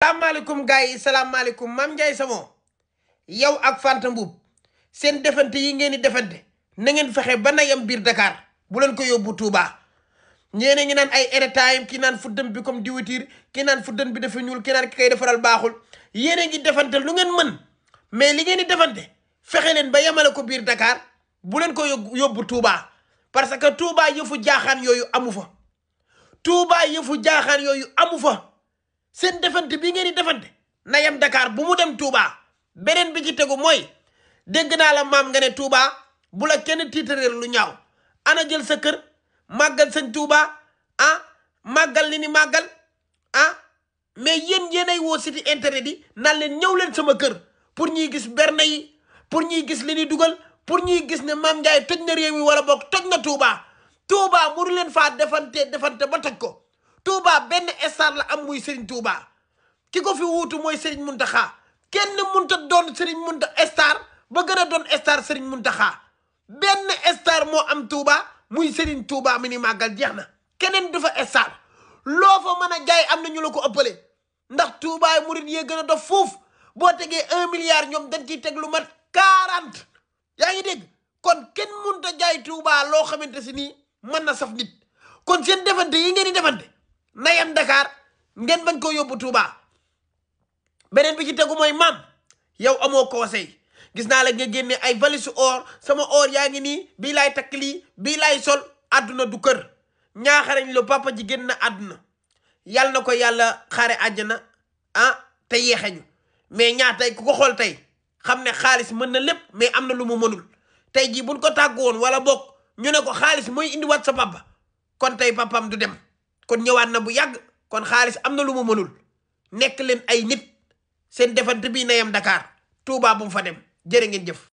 salaamaaleykum gars yi salaamaaleykum Mame Ndiaye Savon yow ak Fanta Mboup seen defante yi ngeen di defante na ngeen fexe ba na yem biir Dakar bu leen ko yóbbu Touba. ñeene ngi naan ay airtime ki naan fuddam bi comme diwtiir ki naan fuddam bi dafa ñuul ki naan ki koy defaral baaxul yéene ngi defante lu ngeen mën mais li ngeen di defante fexe leen ba yemale ko biir Dakar bu leen ko yóbbu Touba parce que Touba yëfu jaaxaan yooyu amu fa. Touba yëfu jaaxaan yooyu amu fa. seen defante bi ngeen di defante na yem Dakar bu mu dem Touba beneen bi ci tegu mooy dégg naa la maam nga ne Touba bu la kenn tiitaréer lu ñaaw ana jël sa kër màggal sëñ Touba màggal li ni màggal mais yéenay woo site internet yi naan leen ñëw leen sama kër pour ñuy gis berne yi pour ñuy gis li ni dugal pour ñuy gis ne Mame Ndiaye toj na réew mi wala boog toj na Touba mënu leen faa defante ba toj ko. Touba benn star la am muy Serigne Touba ki ko fi wuutu mooy Serigne Mountakha kenn munta doon Serigne Mountakha star ba gën a doon star Serigne Mountakha benn star moo am Touba muy Serigne Touba mi ni màggal jeex na keneen du fa star loo fa mën a jaay am na ñu la ko ëppale ndax Touba murid yee gën a dof fuuf boo tegee 1 milliard ñoom dañ ciy teg lu mat 40 yaa ngi dégg kon kenn munta jaay Touba loo xamante si nii mën na saf nit kon seen defante yi ngeen di defante na yem Dakar ngeen bañ koo yóbbu Touba beneen bi ci tegu mooy maam yow amoo conseil gis naa la nga génne ay valise or sama or yaa ngi nii bii laay takk lii bii laay sol àdduna du kër ñaaxarañ lo papa ji génn na àdduna yàlla na ko yàlla xaare àjjana te yeexeñu mais tey ku ko xool tey xam ne xaalis mën na lépp mais am na lu mu mënul tey jii buñ ko tàggu woon wala bokk ñu ne ko xaalis mooy indiwaat sa papa kon tey papam du dem kon ñëwaat na bu yàgg kon xaalis am na lu mu mënul nekk leen ay nit seen defante bii na yem Dakar Touba bu mu fa dem jërë ngeen jëf